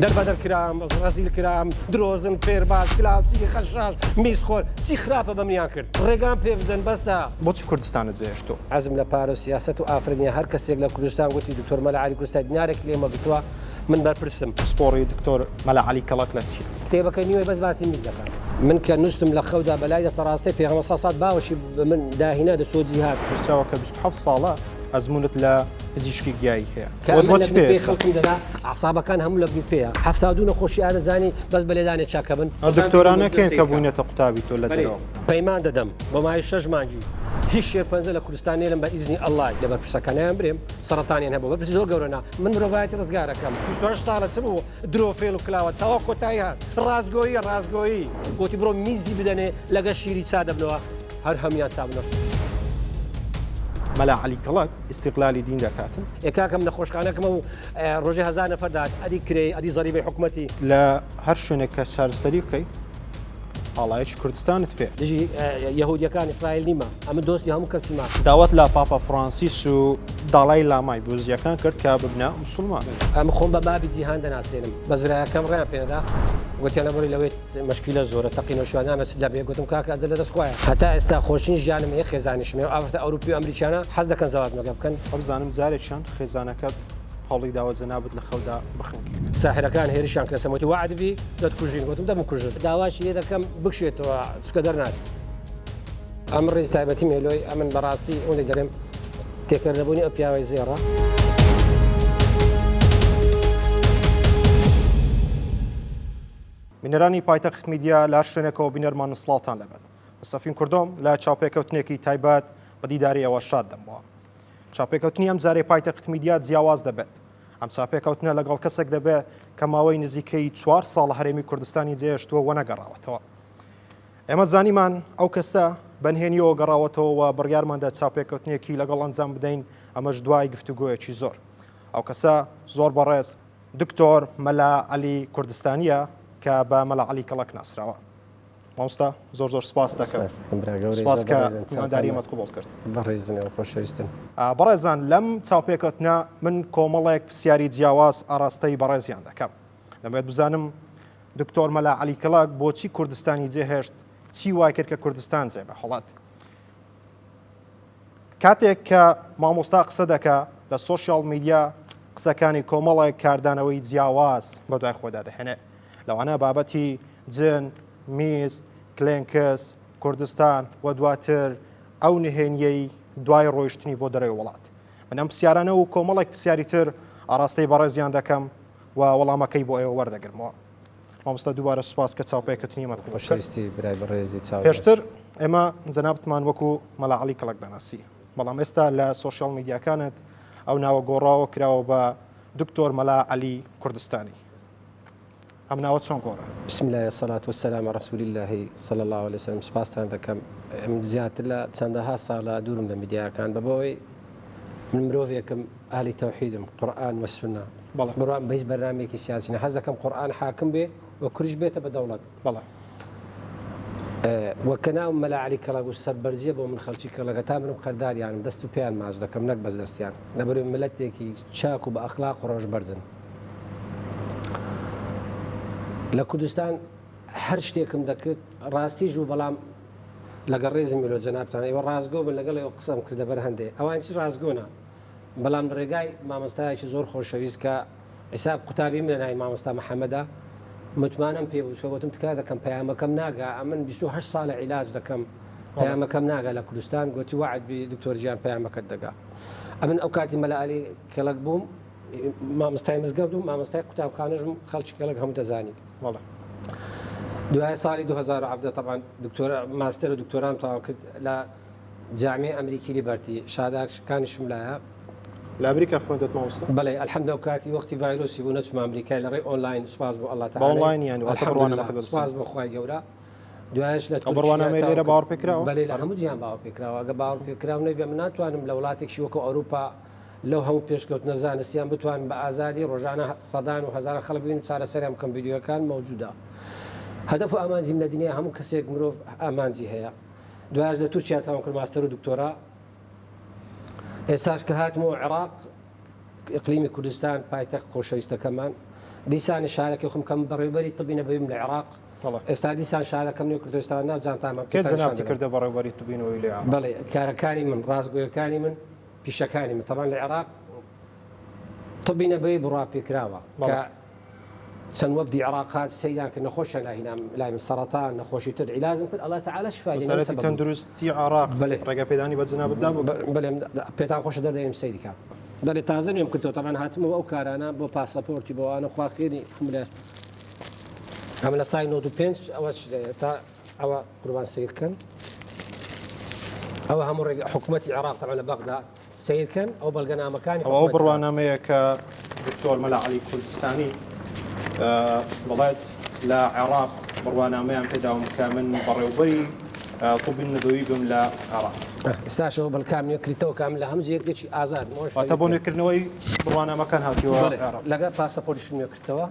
دەربەدەر کرام، ڕەزیل کرام، درۆزن، فێرباز، کلاوچی، خەشاش، میزخۆر، چی خراپە بە منیان کرد؟ ڕێگام پێ بدەن بەسە. بۆچی کوردستانت جێهێشتووە؟ حەزم لە پارە و سیاسەت و ئافرەت نیە، هەر کەسێک لە کوردستان گوتی دکتۆر مەلا عەلی کوردستانی دینارێکی لێم وەرگرتووە من بەرپرسم. پسپۆڕی دکتۆر مەلا عەلی کەڵەک لە چیە؟ کتێبەکەی نیوەی بەس باسی میز دەکات. من کە نوستم لە خەودا بە لای دەستە ڕاستەی پێغەمبەر صلی اللە باوەشی بە من داهینا دەچووە جیهاد. نووسراوە کە 27 ساڵە ئەزموونت لە پزیشکی گیایی هەیە. کە ئەمن لە بن پێی خەڵکم دەدا ئەعسابەکان هەموو لە بن پێیە 72 نەخۆشی ئارەزانی بەس بە لێدانێ چاکە بن. ئەو دکتۆرانە کێن کە بووینەتە قوتابی تۆ لە دەرەوە؟ پەیمان دەدەم بۆ ماوەی شەش مانگی هیچ شێرپەنجە لە کوردستان نێرم بە ئیزنی ئەڵڵای لە بەرپرسەکانیان برێم سەڕەتانیان هەبوو بەرپرسی زۆر گەورە نا من مرۆڤایەتی ڕزگارەکەم 28 ساڵە چ بوو درۆ فێڵ و کلاوە تەواو کۆتایی هات ڕاستگۆیی ڕاستگۆیی گۆتی بڕۆ میزی بدەنێ لەگە شیری چا دەبنەوە هەر هەموویان چا بنەوە. مەلا عەلی کەڵەک ئیستیغلالی دین دەکاتن. ئێ کاکە من نەخۆشخانەکەمە و ڕۆژێ هەزار نەفەر دەهات ئەدی کرێی ئەدی زەریبەی حکومەتی. لە هەر شوێنێک کە چارەسەری بکەی ئاڵایەکی کوردستانت پێ. دژی یەهودیەکان ئیسرائیل نیمە ئەمن دۆستی هەموو کەسیمە. داوات لە پاپا فرانسیس و داڵای لامای بوزیەکان کرد کە ببنە موسڵمان. ئەمن خۆم بە بابی جیهان دەناسێنم بەس برایەکەم ڕێیان پێنەدا گوتیان ئەبڕی لەوەی مەشکیلە زۆرە تەقینەوە شوان نامە چ دەبێ گوتم کاکە ئەجە لە دەست خوایە هەتا ئێستا خۆشترین ژیانم هەیە خێزانیشم هەیە و ئافرەتە ئەوروپی و ئەمریکیانە حەز دەکەن زەواجم لەگەڵ بکەن. وابزانم جارێکیان خێزانەکەت هەوڵی داوە جەنابت لە خەودا بخنکێنێت. ساحرەکان هێرشیان کردە سەرم وتی وەعد بی دەتکوژین گوتم دەمکوژن داواشی لێ دەکەم بکشێتەوە چونکە دەرناچم. ئەمن ڕێز تایبەتیم هەیە لۆی ئەمن بەڕاستی ئەوەندەی دەرێم تێکەر نەبوونی ئەو پیاوەی زێڕە. بینەرانی پایتەخت میدیا لە هەر شوێنێکەوە بینەرمان سڵاوتان لێبێت. من سەفین کوردۆم لە چاوپێکەوتنێکی تایبەت بە دیداری ئێوە شاد دەمەوە. چاوپێکەوتنی ئەم جارەی پایتەخت میدیا جیاواز دەبێت. ئەم چاوپێکەوتنە لەگەڵ کەسێک دەبێت کە ماوەی نزیکەی چوار ساڵە هەرێمی کوردستانی جێهێشتووە و نەگەڕاوەتەوە. ئێمە زانیمان ئەو کەسە بەنهێنیەوە گەڕاوەتەوە و بڕیارماندا چاوپێکەوتنێکی لەگەڵ ئەنجام بدەین، ئەمەش دوای گفتوگۆیەکی زۆر. ئەو کەسە زۆر بەڕێز دکتۆر مەلا عەلی کوردستانییە کە بە مەلا عەلی کەڵەک ناسراوە. مامۆستا زۆر زۆر سپاس دەکەم. سپاس کە میوانداری ئێمەت قبوڵ کرد. بەڕێزن و خۆشەویستن. بەڕێزان لەم چاوپێکەوتنە من کۆمەڵێک پرسیاری جیاواز ئاراستەی بەڕێزیان دەکەم. دەمەوێت بزانم دکتۆر مەلا عەلی کەڵەک بۆچی کوردستانی جێهێشت، چی وای کرد کە کوردستان جێ بهێڵێت؟ کاتێک کە مامۆستا قسە دەکا لە سۆشیال میدیا قسەکانی کۆمەڵێک کاردانەوەی جیاواز بەدوای خۆدا دەهێنێ لەوانە بابەتی جن، میز، کلێنکس، کوردستان و دواتر ئەو نهێنیەی دوای ڕۆیشتنی بۆ دەرەوەی وڵات. من ئەم پرسیارانە و کۆمەڵێک پرسیاری تر ئاراستەی بەڕێزیان دەکەم و وەڵامەکەی بۆ ئێوە وەردەگرمەوە. مامۆستا دووبارە سوپاس کە چاوپێکەوتنی ئێمەت قبوڵ کرد. خۆشەویستی برای بەڕێزی چاو ڕەش. پێشتر ئێمە جەنابتمان وەکو مەلا عەلی کەڵەک دەناسی، بەڵام ئێستا لە سۆشیاڵ میدیاکانت ئەو ناوە گۆڕاوە کراوە بە دکتۆر مەلا عەلی کوردستانی. ئەم ناوە چۆن گۆڕا؟ بسم اللە الصلاة والسلام علی رسول اللە صلی اللە علیە وسلم سوپاستان دەکەم من زیاتر لە چەندەها ساڵە دوورم لە میدیاکان بەبەوەی من مرۆڤێکم ئەهلی تەوحیدم قورئان و سوننە بەڵێ. بڕوام بە هیچ بەرنامەیەکی سیاسی نیە حەز دەکەم قورئان حاکم بێ و کوردیش بێتە بە دەوڵەت. بەڵێ. وە کە ناوم مەلا عەلی کەڵەک و سەربەرزیە بۆ من خەڵکی کەڵەکە تا مرم قەرداریانم دەست و پێیان ماچ دەکەم نەک بەس دەستیان لەبەرئەوەی ملەتێکی چاک و بە ئەخلاق و ڕەوشت بەرزن لە کوردستان هەر شتێکم دەکرد ڕاستیش بوو بەڵام لەگەڵ ڕێزم لۆ جەنابتان ئێوە ڕاستگۆ بن لەگەڵ ئێوە قسەم کرد لەبەر هەندێ ئەوان چی ڕاستگۆنە بەڵام لە ڕێگای مامۆستایەکی زۆر خۆشەویست کە حیساب قوتابی منە ناوی مامۆستا محەمەدە متمانەم پێ بوو چونکە گوتم تکا دەکەم پەیامەکەم ناگا ئەمن 28 ساڵە عیلاج دەکەم پەیامەکەم ناگا لە کوردستان گوتی وەعد بی دکتۆر گیان پەیامەکەت دەگا ئەمن ئەو کاتی مەلا عەلی کەڵەک بووم مامۆستای مزگەوت بووم مامۆستای قوتابخانەش بووم خەڵکی کەڵەک هەموو دەزانی بەڵێ. دوای ساڵی 2017 تەبعەن دکتۆرا ماستەر و دکتۆرام تەواو کرد لە جامیعەی ئەمریکی لیبەرتی شاداکانیشم لایە. لە ئەمریکا خوێندت مامۆستا؟ بەڵێ الحمد ئەو کاتی وەختی ڤایرۆسی بوو نەچوومە ئەمریکای لە ڕێی ئۆنلاین سوپاس بۆ اللە بە تعالی ئۆنلاین یانی واتە الحمد للە بڕوانامەکەت بەدەست سوپاس بۆ خوای گەورە دوایش لە ئەو تورکیا بڕوانامەیە تاو لێرە کرد باوەڕ پێکراوە؟ بەلێ لە هەموو جیهان باوەڕ پێکراوە ئەگەر باوەڕ پێکراو نەبێ من ناتوانم لە وڵاتێکشی وەکو ئەوروپا لەو هەموو پێشکەوتنە زانستیان بتوانم بە ئازادی ڕۆژانە سەدان و هەزاران خەڵک ببینم چارەسەریان بکەم ڤیدیۆکان مەوجودە هەدەف و ئامانجیم لە دنیا هەموو کەسێک مرۆڤ ئامانجی هەیە دوایش لە تورکیا تەواوم کرد ماستەر و دکتۆرا ئێستاش کە هاتمەوە عێراق ئیقلیمی کوردستان پایتەخت خۆشەویستەکەمان. دیسان شارەکەی خۆم کەم بەڕێوبەری طبی نەبەویم لە عێراق ئێستا دیسان شارەکەم نوێ کردو ئێستا ناو جانتامە کێ جەنابتی کردە بەڕێوبەری طبی نەبەوی لە عێراق؟ بەڵێ کارەکانی من ڕاستگۆیەکانی من پیشەکانی من تەبان لە عێراق طبی نەبەوی بڕوا پێکراوە کە چەند وەفدی عێراق هات سەیران کرد نەخۆشیان لا هینام لای من سەرەتان نەخۆشی تر عیلاجم کرد ئەڵا تەعالا شفای دێنێ وەزارەتی تەندروستی عێراق بەلێ ڕێگەپێدانی بە جەنابت دابوو؟ بەلێ پێتان خۆشە دەردەێنم سەیری کە بەلێ تازە نوێم کردەوە تەبعەن هاتمەوە ئەو کارانە بۆ پاسەپۆرتی بۆ ئەوانە خوا خێری هەموو لە ئەمە لە سای 95 ئەوە تا ئەوە قوربان سەیر کەن ئەوە هەموو ڕێگە حکوومەتی عێراق تەبعەن لە بەغدا سەیر کەن ئەو بەڵگەنامەکانی ئەوە ئەو بڕوانامەیە کە دکتۆر مەلا عەلی کوردستانی دەڵێت لە عێراق بڕوانامەیان پێداوم کە من بەڕێوبەری طبی نەبەوی بم لە عێراق. ئێستاشەوە بەڵکام نوێ کردەوە کە من لە هەموو جێگەیەکی ئازادم. واتە بۆ نوێکردنەوەی بڕوانامەکان هاتیوە عێراق. لەگەڵ پاسەپۆرتیشم نوێ کردەوە.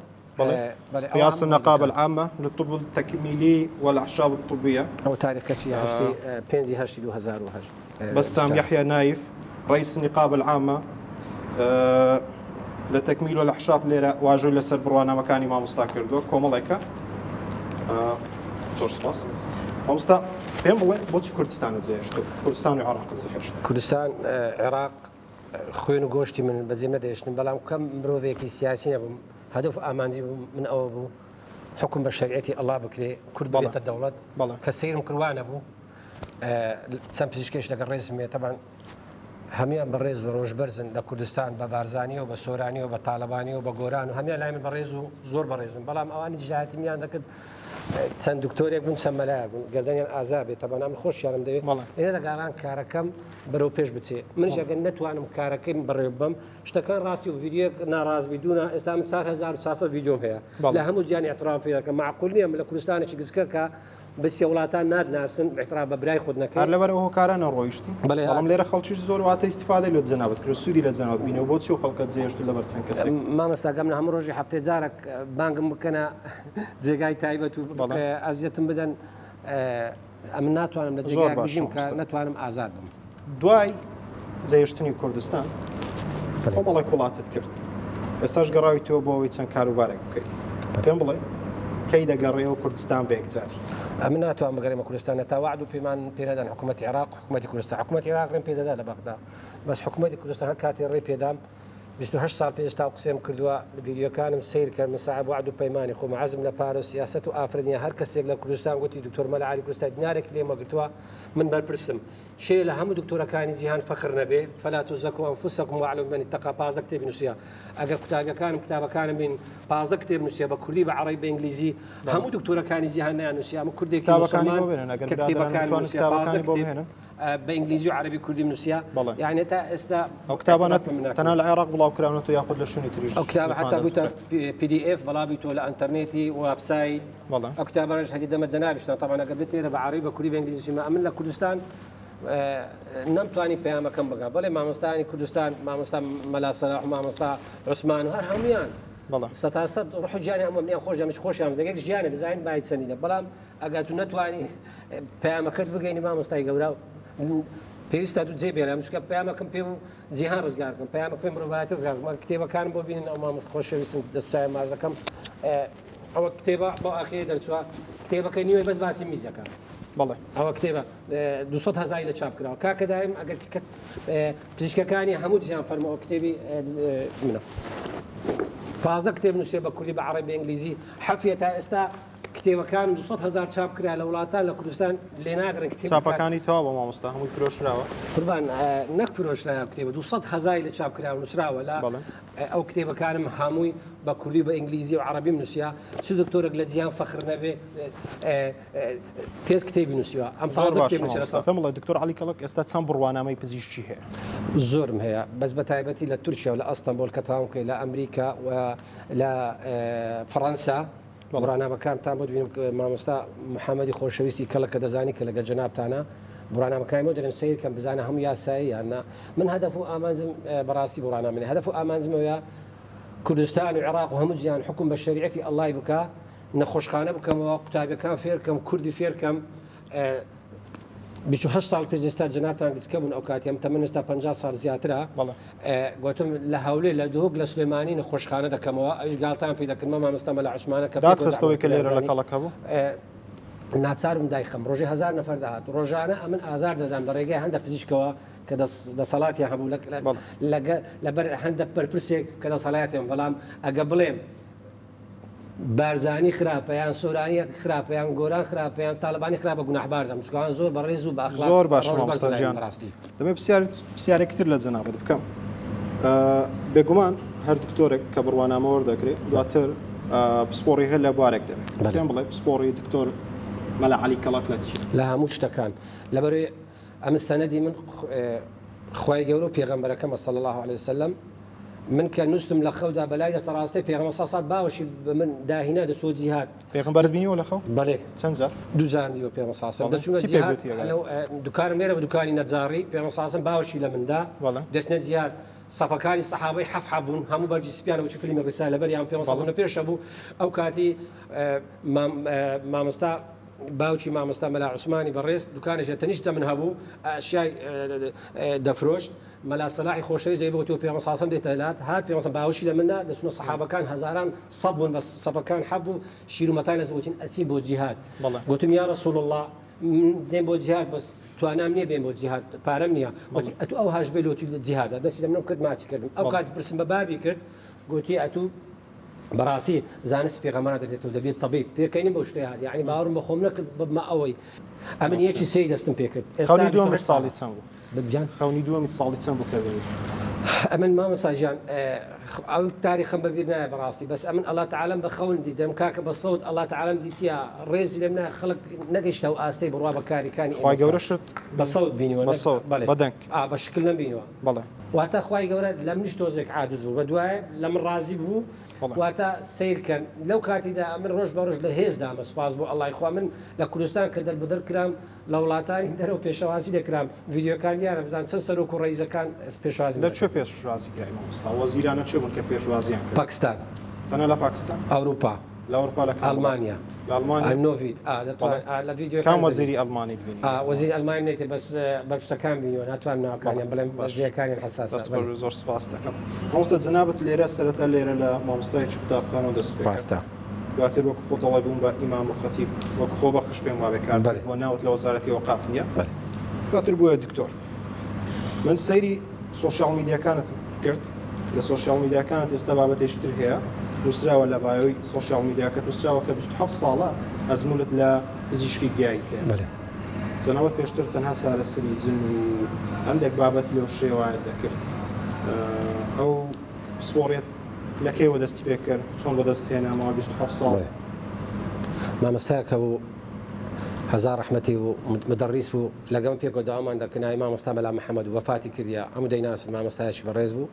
رئاسة النقابة العامة للطب التكميلي والأعشاب الطبية. ئەو تاریخەکی هەشتی پێنجی هەشتی 2008. بسام يحيى نايف رئيس النقابة العامة لە تەکمیل و لە حشاب لێرە واژۆی لەسەر بڕوانامەکانی مامۆستا کردووە کۆمەڵێکە زۆر سپاس مامۆستا پێم بڵێ بۆچی کوردستانت جێهێشت کوردستان و عێراقت جێهێشت؟ کوردستان عێراق خوێن و گۆشتی من بەجێم نەدەهێشتن، بەڵام کەم مرۆڤێکی سیاسی نەبووم، هەدەف و ئامانجی من ئەوە بوو حوکم بە شەریعەتی ئەڵا بکرێ، کورد ببێتە دەوڵەت، کە سەیرم کرد وا نەبوو، چەند پزیشکێش لەگەڵ ڕێزم هەیە، تەبعەن هەموویان بەڕێز و ڕۆژبەرزن لە کوردستان، بە بارزانیەوە، بە سۆرانیەوە، بە تاڵەبانیەوە، بە گۆران و هەموویان لای من بەڕێز و زۆر بەڕێزن، بەڵام ئەوانی دژایەتیمیان دەکرد چەند دکتۆرێک بوون چەند مەلایەک بوون گەردەنیان ئازا بێت تەبعەن من خۆشیانم دەوێت لێ دەگەڕان کارەکەم بەرەو پێش بچێ منیش ئەگەر نەتوانم کارەکەیم بەڕێوە ببەم شتەکان ڕاستی و ڤیدیۆیەک ناڕاست بی دوونا ئێستا من 4400 ڤیدیۆم هەیە لە هەموو جیهان اعتراف پێ دەکەم معقول نییە من لە کوردستانێکی گچکە کە بچیە وڵاتان ناتناسن اعتراف بە برای خۆت نەکەی. هەر لەبەر ئەو هۆکارە نەڕۆیشتی؟ بەڵێ. بەڵام لێرە خەڵکیش زۆر واتە ئیستیفادەی لە جەنابت کرد و سوودی لە جەنابت بینیوە بۆچی ئەو خەڵکەت جێهێشت و لەبەر چەند کەسێک؟ مامۆستا گەم هەموو ڕۆژی هەفتەی جارەک بانگم بکەنە جێگای تایبەت و ئەزیەتم بدەن ئەمن ناتوانم لە جێگایەک بژیم کە نەتوانم ئازاد بم. دوای جێهێشتنی کوردستان کۆمەڵێک وڵاتت کرد ئێستاش گەڕاویتەوە بۆ ئەوەی چەند کاروبارێک بکەیت پێم بڵێ کەی دەگەڕێەوە کوردستان بە یەکجاری؟ ئەمن ناتوانم بگەڕێمە کوردستان هەتا وەعد و پەیمان پێ نەدەن حکوومەتی عێراق حکوومەتی کوردستان حکوومەتی عێراق ڕێم پێ دەدا لە بەغدا بەس حکوومەتی کوردستان هەر کاتێ ڕێ پێدام 28 ساڵ پێش تا قسەم کردووە ڤیدیۆکانم سەیر کەن من ساحب وەعد و پەیمانی خۆم عەزم لە پارە و سیاسەت و ئافرەت نییە هەر کەسێک لە کوردستان گوتی دکتۆر مەلا عەلی کوردستان دینارێکی لێم وەگرتووە من بەرپرسم کێ لە هەموو دکتۆرەکانی جیهان فەخر نەبێ فلا تزکوا انفسکم هو اعلم بمن اتقی 15 کتێبی نووسیە ئەگەر قوتابیەکانم کتابەکانم بین 15 کتێب نووسیە بە کوردی بە عەڕەبی بە ئینگلیزی هەموو دکتۆرەکانی جیهان نەیان نووسیە ئەمە کوردێکی کتابەکانی موسڵمان بۆ بێنن ئەگەر کە برادەران کتێبەکانی بتوانن نووسیە 15 کتابەکانی بۆ کتێب بهێنن بە ئینگلیزی و عەرەبی کوردیم نووسیە بەڵێ یعنی تا ئێستا ئەو کتابانە اعتراف بە من ناکەن. تەنها لە عێراق بڵاو کراونەتەوە یاخود لە شوێنی تریش ئەو کتابە دەتوان حتا دەست بوویتە بکەن PDF بەڵا بیتۆ لە ئەنتەرنێتی وابسایت بەڵێ ئەو کتابانەش هەدی دەمە جەنابیشتان تەبعەن ئەگەر بتێرە بە عەرەبی بە کوردی بە ئینگلیزی نووسیمە ئەمن لە کوردستان نەمتوانی پەیامەکەم بگا بەڵێ مامۆستایانی کوردستان مامۆستا مەلا سەلاح و مامۆستا عوسمان و هەر هەمویان سەتاسەد ڕح و گیانی هەموو منیان خۆش دەمش خۆشیان دەگەک ژیانە دەزانین بای چەندینە بەڵام ئەگەر تو نەتوانی پەیامەکەت بگەینی مامۆستای گەورە پێویستە تو جێ بێنم چونکە پەیامەکەم پێ بوو جیهان ڕزگار بکەم پەیامەکەم پێ مرۆڤایەتی ڕزگار بکەم کتێبەکانم بۆ بینن ئەو مامۆستا خۆشەویستم دەستای ماردەکەم ئەوە کتێبە بۆ ئاخیری دەرچووە کتێبەکە نیوەی بەس باسی میزەکە بەڵێ ئەوە کتێبە 200 هەزاری لە چاپ کراوە کاکە دایم ئەگەر پزیشکەکانی هەموو جیهان فەرمەوە کتێبی منە 15 کتێب نووسێ بە کوردی بە عەڕەبی بە ئینگلیزی حەفیە تا ئێستا کتێبەکان 200 هەزار چاپ کرا لە وڵاتان لە کوردستان لێ ناگرن کتێب چاپەکانی تەواوە مامۆستا هەمووی فرۆشراوە قوربان نەک فرۆشراوە کتێبە 200 هەزاری لە چاپ کراوە نووسراوە لە ئەو کتێبەکانم هەمووی بە کوردی و بە ئینگلیزی و عەڕەبیم نووسیە چ دکتۆرێک لە جیهان فەخر نەبێ پێنج کتێبی نووسیوە ئەم زۆر 15 باشە کتێب نووسیوە مامۆستا پێم بڵێ دکتۆر عەلی کەڵک ئێستا چەند بڕوانامەی پزیشکی هەیە؟ زۆرم هەیە بەس بە تایبەتی لە تورکیا و لە ئەستەنبۆل کە تەواوم کرد لە ئەمریکا و لە فەڕەنسا بڕانامەکانتان بۆ دبینم مامۆستا محەممەدی خۆشەویستی کەڵک کە دەزانی کە لەگەل جەنابتانە بڕانامەکانی بۆ دەرم سەیر کەم بزانە هەموو یاسایی یان نا من هەدەف و ئامانجم بەڕاستی بڕانامەنی هەدەف و ئامانجمەوەیە کوردستان و عێراق و هەموو جیهان حکوم بە شەریعەتی ئەڵای بکە نەخۆشخانە بکەمەوە قوتابیەکان فێرکەم کوردی فێرکەم. 28 ساڵ پێش ئێستا جەنابتان گچکە بوون ئەو کاتی ئەم تەمەن ئێستا 50 ساڵ زیاترە بەڵێ. گوتم لە هەولێر لە دهۆک لە سلێمانی نەخۆشخانە دەکەمەوە ئەویش گاڵتان پێ دەکردمە مامۆستا مەلا عوسمانە کە دات پێکەوە خستەوەی کە لێرە لە دەعوەت کەڵەکە بوو؟ ناچارم دایخەم ڕۆژێ هەزار نەفەر دەهات ڕۆژانە ئەمن ئازار دەدام لە ڕێگای هەندە پزیشکەوە کە دەسەڵاتیان هەبوو بەڵێ. لەگە لەبەر هەندە بەرپرسێک کە دەسەڵاتیان بەڵام ئەگە بڵێم بارزانی خراپە یان سۆرانی خراپە یان گۆران خراپە یان تاڵەبانی خراپە گوناحبار دەم چونکە ئەوان زۆر بەڕێز و بە ئەخلاق زۆر باشە ڕەوشت مامۆستا بەرزن لای من گیان بەڕاستی. دەمەوێت پرسیار پرسیارێکی تر لە جەنابت بکەم بێگومان هەر دکتۆرێک کە بڕوانامە وەردەگرێ دواتر پسپۆڕی هەر لە بوارێک دەبێت بەلێ. پێم بڵێ پسپۆڕی دکتۆر مەلا عەلی کەڵەک لە چییە؟ لە هەموو شتەکان لەبەرئ ئەمن سەنەدی من خوای گەورە و پێغەمبەرەکەمە صلی اللە علیە وسلم من کە نوستم لە خەودا بەلای دەستە ڕاستەی پێغەمبەر صلی اللە باوەشی بە من داهینا دەچووە جیهاد. پێغەمبەرت بینیوە لە خەو؟ بەڵێ. چەند جار؟ دوو جارم دیوە پێغەمبەر صلی اللە بەڵێ. دەچوونە چی پێ جیهاد گوتی ئەگەر؟ لەو دوکانم لێرە بوو دوکانی نەجاڕی پێغەمبەر صلی اللە باوەشی لە من دا بەڵێ. دەچنە جیهاد سەفەکانی سەحابەی حەف حەب بوون هەموو بەرگی سپیان وەکی فیلمی ڕیسا لەبەریان پێغەمبەر صلی بەڵێ. اللە لە پێشە بوو ئەو کاتی مام مامۆستا باوکی مامۆستا مەلا عوسمانی بەڕێز دوکانێکی لە تەنیشت من هەبوو ئەشیای دەفرۆشت مەلا سەلاحی خۆشەویست دەی بگوتەوە پێغەمبەر صلی اللە دێتە لات هات پێغەمبەر باوەشی لە من دا دەچونە سەحابەکان هەزاران سەف بوون بە سەفەکان حەب بوو شیر و مەتای لەس گوتین ئەچین بۆ جیهاد گوتم یا رسول اللە من دێم بۆ جیهاد بەس توانام نییە بێم بۆ جیهاد پارەم نییە گوتی ئەتوو ئەو هاش بێ لۆتی جیهادە دەستی لە منم کرد ماچی کردم ئەو کاتی پرسم بە بابی کرد گوتی ئەتوو بەڕاستی زانستی پێغەمبەران دەدێتەوە دەبێت تەبیب پێکەینم بەو شتەی هات یعنی باوەڕم بە خۆم نەکرد ببمە ئەوەی ئەمن یەکی سێی دەستم پێکرد ئێستا خەونی دووەمت 28 ساڵی چەند بوو؟ بگیان خەونی دووەمت ساڵی چەند بوو کە بینیت؟ ئەمن مامۆستا گیان ئەو تاریخم بەبیر نایە بەڕاستی بەس ئەمن ئەڵا تەعالەم بە خەون دیدەم کاکە بە سەوت ئەڵا تەعالەم دیتیە ڕێزی لەم نایە خەڵک نەگەیشتە ئەو ئاستەی بڕوا بە کاریکانی خوای ئێمە گەورە بکا شت بە سەوت بینیوە بە نەک سەوت بەڵێ بە دەنگ ئا بە شکل نەمبینیوە بەڵێ. واتە خوای گەورە لە منیش تۆزێک عاجز بوو بە دوایە لە من ڕازی بوو بەڵێ. واتە سەیر کەن لەو کاتیدا ئەمن ڕۆژ بە ڕۆژ لە هێز دامە سوپاس بۆ ئەڵای خوا من لە کوردستان کە دەربەدەر کرام لە وڵاتانی دەرەوە پێشەوازی لێکرام ڤیدیۆکان دیارە بزان چەند سەرۆک و ڕەئیسەکان پێشوازیم لە کوێ دەکەن. پێشوازی کرای مامۆستا؟ وەزیرانە کێ بوون کە پێشوازیان کرد؟ پاکستان. تەنها لە پاکستان؟ ئەوروپا. لە ئەوروپا لە کام وڵات؟ ئەڵمانیا. لە ئەڵمانیا؟ نۆڤید ئا دەتوان بەڵێ. ئا لە ڤیدیۆکان کام دەبینی. وەزیری ئەڵمانیت بینی؟ ئا وەزیری ئەڵمانی نەیتر بەس بەرپرسەکان بینیوە ناتوانم بەڵێ ناوەکانیان بڵێم باش. وەزیرەکانیان حەساسە دەست بەڵێ. خۆش بێ زۆر سپاست دەکەم. مامۆستا جەنابت لێرە سەرەتا لێرە لە مامۆستایەکی قوتابخانەوە دەست پێ کرد. ڕاستە. دواتر وەک خۆت دەڵێ بووم بە ئیمام و خەتیب وەک خۆبەخش پێم وابێ کار بەڵێ. بۆ ناوت لە وەزارەتی ئەوقاف نییە. بەڵێ. دواتر بووە دکتۆر. من سەیری سۆشیال میدیاکانت کرد لە سۆشیال میدیاکانت ئێستا بابەتێکی تر هەیە نووسراوە لە bio ی سۆشیال میدیاکەت نووسراوە کە 27 ساڵە ئەزمونت لە پزیشکی گیایی هەیە بەلێ. جەنابت پێشتر تەنها چارەسەری جن و هەندێک بابەتی لەو شێوایەت دەکرد ئەو پسپۆڕیەت لە کەیەوە دەستی پێکرد چۆن بەدەست هێنا ماوەی 27 ساڵ؟ بەلێ مامۆستایەک هەبوو هەزار ڕەحمەتی بوو مدەڕیس بوو لەگەڵم پێکەوە داوامان دەکرد ناوی مامۆستا مەلا محەمەد بوو وەفاتی کردیە هەموو دەیناسن مامۆستایەکی بەڕێز بوو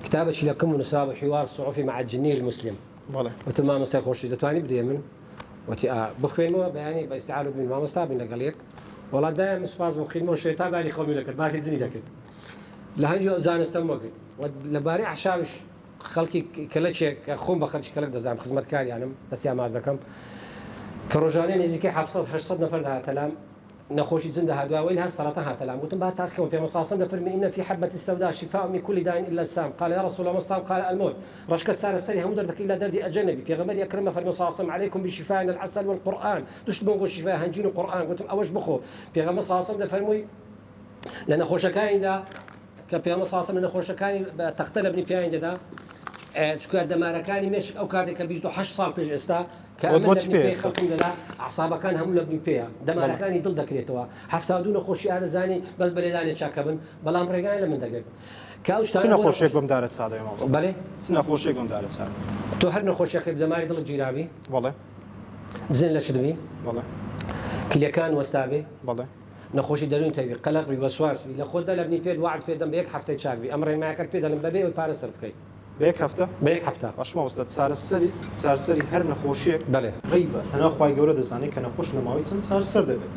کتابێکی لە کم نووسرابوو حوار صحفی مع الجنی المسلم بەڵێ. وتم مامۆستای خۆشی دەتوانی بدەیە من وتی ئا بخوێنمەوە بەیانی بە ئیستیعالە بین مامۆستا بین لەگەڵ یەک وەڵا دایە من سوپاس بۆ خوێندمەوە شەیتان باری خەومی نەکرد باسی جنی دەکرد لە هەنگی ئەو زانستەم وەگرت و لەبارەی ئەحشاویش خەڵکی کەلەکێک کە خۆم بە خەڵکی کەلەک دەزانم خزمەتکاریانم دەستیان ماچ دەکەم کە ڕۆژانە نزیکەی 700 800 نەفەر دەهاتە لام نەخۆشی جن دەهات دوای وەیل هەر سەرەطان هاتە لام گوتم با تاقیکەمەوە پێغەمبەر صلی اللە علیە وسلم دەفەرموێ ان فی حبە السوداء شفاء من کل داء الا السام قال یا رسول الله ما السام قال الموت ڕەشکە چارەسەری هەموو دەردەکە ئیلا دەردی ئەجەل نەبی پێغەمبەری ئەکرەم ئەفەرموێ صلی اللە علیە وسلم علیکم بشفائنا العسل والقرآن دوو شت بۆ شیفای هەنجین و قورئان گوتم ئەوەش بخۆ پێغەمبەر صلی اللە علیە وسلم دەفەرمووی لە نەخۆشەکانیدا کە پێغەمبەر صلی اللە علیە وسلم لە نەخۆشەکانی بە تەختە لە بنی پیانی دەدا چونکە دەمارەکانی مێشک ئەو کاتێک کە 28 ساڵ پێش ئێستا کە بۆت ئەمن بۆ لە چ بنی پێ پێی ئێستا؟ خەڵکم دەدا ئەعسابەکان هەموو لە بنی پێیە بەڵێ. دەمارەکانی دڵ دەکرێتەوە 72 نەخۆشی ئارەزانی بەس بە لێدانێ چاکە بن بەڵام ڕێگایان لە من دەگرت کە ئەو چ شتانە بۆ نەخۆشیەک نەخۆش بەم دارە چا دەبێ مامۆستا؟ بەلێ چ نەخۆشیەک بەم دارە چا دەبێ؟ تۆ هەر نەخۆشیەکەی دەماری دڵت گیرابی بەڵێ. جن لەشت بی بەڵێ. کلیەکان وەستابێ بەڵێ. نەخۆشی دەروون تەبی قەلەق بی وەسواس بی لە خۆت دە لە بنی پێت وەعد پێت دەم بە یەک هەفتەی چاک بی ئەم ڕێنمایەکەت پێ دەڵێم بەبێ ئەوەی پارە سەرف بکەی. بە یەک هەفتە؟ بە یەک هەفتە. باشە مامۆستا چارەسەری چارەسەری هەر نەخۆشیەک بەلێ. غەیبە تەنها خوای گەورە دەزانێت کە نەخۆش لە ماوەی چەند چارەسەر دەبێت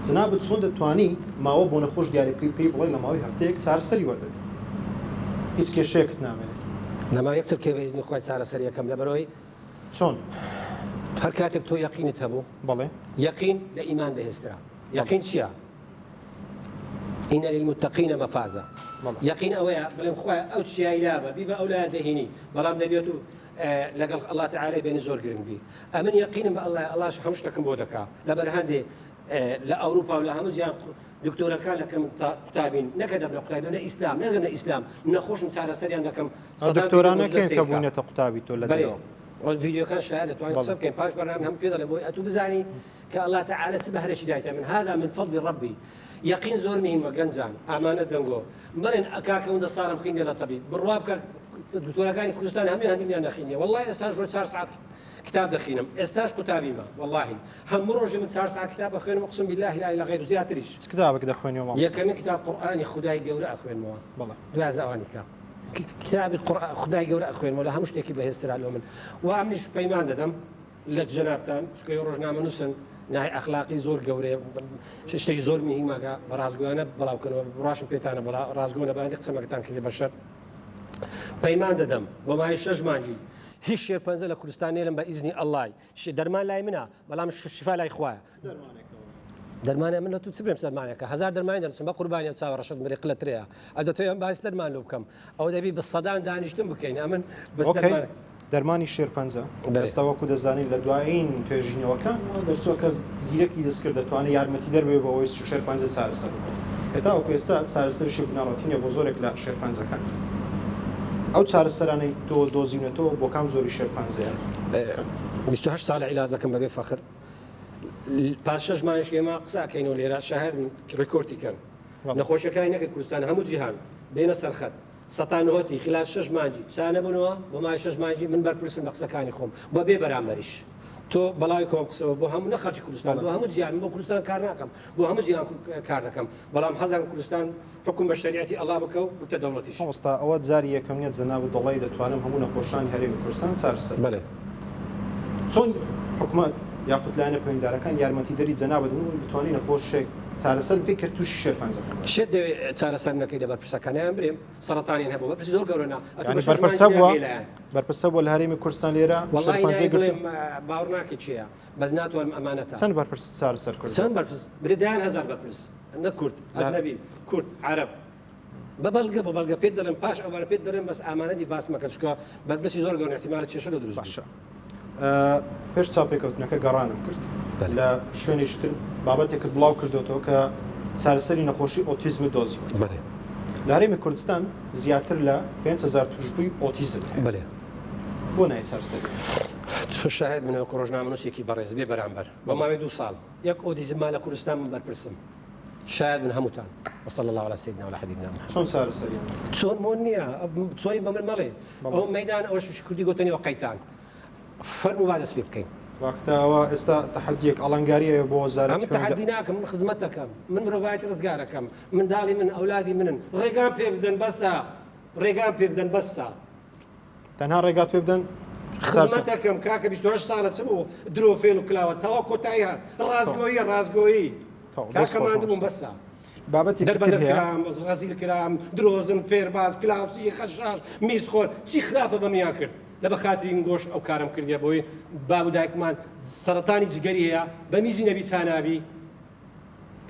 جەنابت چۆن دەتوانی ماوە بۆ نەخۆش دیاری بکەی پێی بڵێ لە ماوەی هەفتەیەک چارەسەری وەردەگری هیچ کێشەیەکت نامێنێت. لە ماوەی یەک چرکەی بە ئیزنی خوای چارەسەری ئەکەم لەبەرئەوەی چۆن؟ هەر کاتێک تۆ یەقینت هەبوو بەڵێ. یەقین لە ئیمان بەهێزترە. یەقین چیە؟ ان للمتقین مفازا یەقین ئەوەیە بڵێم خوایە ئەو چیای لابە بیبە ئەو لایە دەهینی بەڵام دەبێت و لەگەڵ ئەڵڵا تەعالی بێنی زۆر گرنگ بی ئەمن یەقینم بە ئەڵڵا ئەڵڵاش هەموو شتەکەم بۆ دەکا لەبەر هەندێ لە ئەوروپا و لە هەموو جیهان دکتۆرەکان لەکەم قوتابین نەکە دەبنە قوتابی نە ئیسلام نەگەنە ئیسلام نەخۆشم چارەسەریان دەکەم دکتۆرانە کێن کە بوونەتە قوتابی تۆ لە دەرەوە ڤیدیۆکان شاید دەتوانین قسە بکەین پاش بەرنامە هەم پێ دەڵێم بۆی ئەتوو بزانی کە اللە تعالی چ بەهرەکی دایتە من هذا من فضل ربی یەقین زۆر مهمە گەنجان ئامانەت دەنگۆ مەڵێن کاکە ئەوەندە ساڵم خیندە لە تەبیب بڕوا بکە دکتۆرەکانی کوردستان هەموویان هەندێکیان نەخینیە والله ئێستاش ڕۆژ چار ساعت کتاب دەخینم ئێستاش قوتابیمە واللهی هەموو ڕۆژێ من چار ساعت کتاب ئەخوێنم اقسم بالله لا اله غیره زیاتریش چ کتابێک دەخوێنیەوە مامۆستا؟ یەکەمین کتاب قورئانی خودای گەورە ئەخوێنمەوە بەڵێ دوای از ئەوانی کە کتابی قورئان خودای گەورە ئەخوێنمەوە لە هەموو شتێکی بەهێزترە لۆ من و ئەمنیش پەیمان دەدەم لە جەنابتان چونکە ئێوە ڕۆژنامەنووسن ناهی ئەخلاقی زۆر گەورەیە شتێکی زۆر مهمەکە بە ڕاستگۆیانە بڵاوکەنەوە بڕاشم پێتانە بەڵا ڕاستگۆنە بە هەندێک قسەمەکەتان کردی بە شەر پەیمان دەدەم بۆ ماوەی شەش مانگی هیچ شێرپەنجە لە کوردستان نێرم بە ئیزنی ئەڵڵای دەرمان لای منە بەڵام شفا لای خوایە دەرمانە من لە تو چ برێم دەرمانەکە هەزار دەرمانی دەرچم بە قوربانی ئەم چاوە ڕەشت مرێ قلەترەیە ئە دەتەوێ ئەم باس دەرمان لۆ بکەم ئەوە دەبی بە سەدان دانیشتن بکەین ئەمن بەس ئۆکەی دەرمان دەرمانی شێرپەنجە بەلێ. ئێستا وەکو دەزانین لە دوایین توێژینەوەکان وا دەرچووە کە زیرەکی دەستکرد دەتوانێت یارمەتیدەر بێت بۆ ئەوەی شێرپەنجە چارەسەر بکات کە تاوەکو ئێستا چارەسەریی بنەڕەتی نییە بۆ زۆرێک لە شێرپەنجەکان ئەو چارەسەرانەی تۆ دۆزیونەتەوە بۆ کام جۆری شێرپەنجەیە؟ 28 ساڵە عیلاجەکەم بەبێ فەخر پاش شەش مانگیش ئێمە قسە ئەکەینەوە لێرە شاهێد بن ڕیکۆردی کەن نەخۆشیەکانی نەکە کوردستان هەموو جیهان بێنە سەرخەت سەتا نهۆتی خلال شەش مانگی چانەبوونەوە بۆ ماوەی شەش مانگی من بەرپرسم لە قسەکانی خۆم بە بێ بەرامبەریش تۆ بەڵاوی کۆم قسەوە بۆ هەموو نە خەڵکی کوردستان بۆ هەموو جیهان من بۆ کوردستان کار ناکەم بۆ هەموو جیهان کار دەکەم بەڵام حەزم کوردستان حوکم بە شەریعەتی ئەڵا بکە و ببتە دەوڵەتیش. مامۆستا ئەوە جاری یەکەم نیە جەنابت دەڵێی دەتوانم هەموو نەخۆشانی هەرێمی کوردستان چارەسەر بکەم. بەلێ. چۆن حکومەت یاخود لایەنە پەیوەندیدارەکان یارمەتیدەری جەنابت بن بۆی بتوانی نەخۆشێک چارەسەر بکەی کە تووشی شێرپەنجە بووە؟ شێت دەوێ چارەسەر نەکەی لە بەرپرسەکانیان برێم سەڕەتانیان هەبوو بەرپرسی زۆر گەورە نا ئەتوو یانی بە شەش بەرپرس مانگی هەبووە ناگەی لایان. بەرپرس هەبووە لە هەرێمی کوردستان لێرە وەڵایی شێرپەنجەی نای گرتووە؟ بڵێم باوەڕ ناکەی کێیە بەس ناتوانم ئەمانەتە. چەند بەرپرست چارەسەر کردووە؟ چەند بەرپرس برێ دەیان هەزار بەرپرس. نەک کورد ئەجنەبی کورد عەرەب بە بەڵگە بە بەڵگە پێت دەڵێم پاش ئەوە پێت دەڵێم بەس ئامانەتی باس مەکە چونکە بەرپرسی زۆر گەورە احتیمالە کێشە لۆ دروست باشە پێش چاپێکەوتنەکە گەڕانم کرد لە شوێنێکی تر بابەتێکت بڵاو کردوەوە کە چارەسەری نەخۆشی ئۆتیزمت دۆزیوە لە هەرێمی کوردستان زیاتر لە 5000 توشبووی ئۆتیزم هەیە بەێ بۆ نای چارەسەری تۆ شاهد منەوە ڕۆژنامەنووسێکی بەڕێز بێ بەرامبەر بۆ ماوەی دوو ساڵ یەک ئۆتیزم ما لە کوردستان من بەرپرسم شایەد بن هەمووتان وصلی اللە علی سیدنا وعلی حبیبنا محمد. چۆن چارەسەریان دەکەن؟ چۆن مۆن نییە چۆنی بە من مەڵێ ئەوە مەیدان ئەوەش کوردی گۆتەنی وە قەیتان فەرموو با دەست پێ بکەین. واکتە ئەوە ئێستا تەحەدیەک ئاڵنگاریە بۆ وەزارەتی ئەمن تەحەدی ناکەم من خزمەت دەکەم من مرۆڤایەتی ڕزگارەکەم منداڵی من ئەولادی منن ڕێگام پێ بدەن بەسە ڕێگام پێ بدەن بەسە. تەنها ڕێگات پێ بدەن خزمەتەکەم کاکە 28 ساڵە چ بوو درۆ فێل و کلاوە تەواو کۆتایی هات ڕاستگۆییە ڕاستگۆیی کاکە ماندبووم بەسە بابەتی دەربەدەر کرام ڕەزیل کرام درۆزن فێرباز کلاوچی خەشاش میزخۆر چی خراپە بەمیان کرد لە بە خاتری گۆش ئەو کارم کردیە بۆی باب و دایکمان سەرەتانی جگەری هەیە بە میزی نەبی چانابی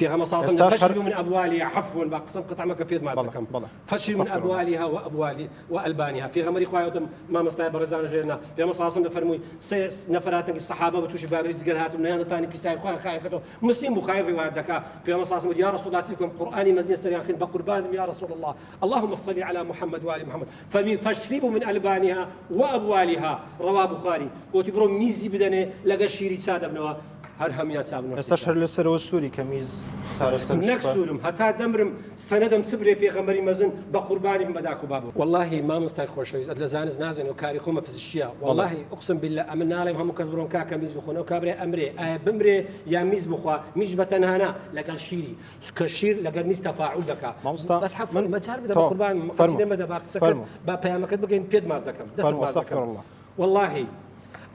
پێغەمبەر صلی الله علیه و سلم فاشربوا من ابوالها عفوا با قسەم قطع مەکە پێت ماچ دەکەم فاشربوا من ابوالها وابوال والبانها پێغەمبەری خوایە وتم مامۆستای بەڕێزان ژێرنا پێغەمبەر صلی الله علیه و سلم دەفەرمووی سێ نەفەر هاتن سەحابە بە تووشی ڤایرۆسی جگەر هاتن نەیان دەتانی پیسایی خۆیان خایە کردەوە مسلم بخاری ڕیوایەت دەکا پێغەمبەر صلی الله علیه و سلم یا رسول الله چی بکەم قورئانی مەزین سەریان خوێند بە قوربانم یا رسول الله اللهم صل على محمد وآل محمد فەرمی فاشربوا من البانها وابوالها روا بخاری گوتی بڕۆ میزی بدەنێ لەگەڵ شیری چا دەبنەوە هەر هەموویان چا بنۆشن. ئێستاش هەر لەسەرەوە سووری کە میز چارەسەر نەک شفا. سوورم هەتا دەمرم سەنەدم چ برێ پێغەمبەری مەزن بە قوربانی بم بە داک و بابم. وەڵاهی مامۆستای خۆشەویست ئەت لە زانست نازانی ئەو کاری خۆمە پزیشکیە وەڵاهی اقسم باللە ئەمن ناڵێم هەموو کەس بڕۆن کاکە میز بخۆن ئەو کابرای ئەمرێ ئایا بمرێ یان میز بخوا میز بە تەنها نا لەگەڵ شیری چونکە شیر لەگەر میز تەفاعول دەکا مامۆستا بەس حەفت من مەجال بدە تەواو. بەقوربان فەرموو. قەسیدە مەدە با قسەکەت فەرموو. با پەیامەکەت بگەین پێت ماچ دەکەم دەستت فەرموو ماچ دەکەم استغفر الله وەڵاهی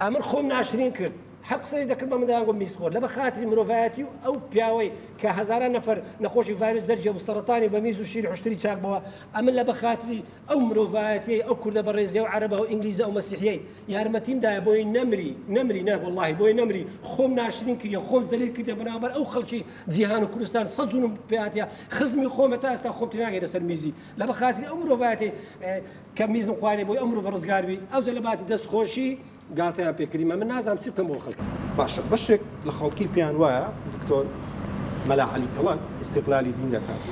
ئەمن خۆم ناشرین کرد. هەر قسەیش دەکرد بە من دەیانگۆ میزخۆر لەبەر خاتری مرۆڤایەتی و ئەو پیاوەی کە هەزاران نەفەر نەخۆشی ڤایرۆس دەرجێ بوو سەڕەتانی بە میز و شیری حوشتری چاک بۆوە ئەمن لەبەر خاتری ئەو مرۆڤایەتیەی ئەو کوردە بەڕێزیە و عەرەبە و ئینگلیزە و مەسیحیەی یارمەتیم دایە بۆی نەمری نەمری نە وەڵاهی بۆی نەمری خۆم ناشرین کردیە خۆم زەلیل کردیە بەناوبەر ئەو خەڵکی جیهان و کوردستان سەد زوڵم پێ هاتیە خزمی خۆمە تا ئێستا خۆم تێناگەی لەسەر میزی لەبەر خاتری ئەو مرۆڤایەتی کە میزم خوارێ بۆی ئەو مرۆڤە ڕزگار بی ئەوجە لە باتی دەست خۆشی گاڵتەیان پێ کردیمە من نازانم چ بکەم بۆ خەڵک. باشە بەشێک لە خەڵکی پێیان وایە دکتۆر مەلا عەلی کەڵک ئیستیغلالی دین دەکات.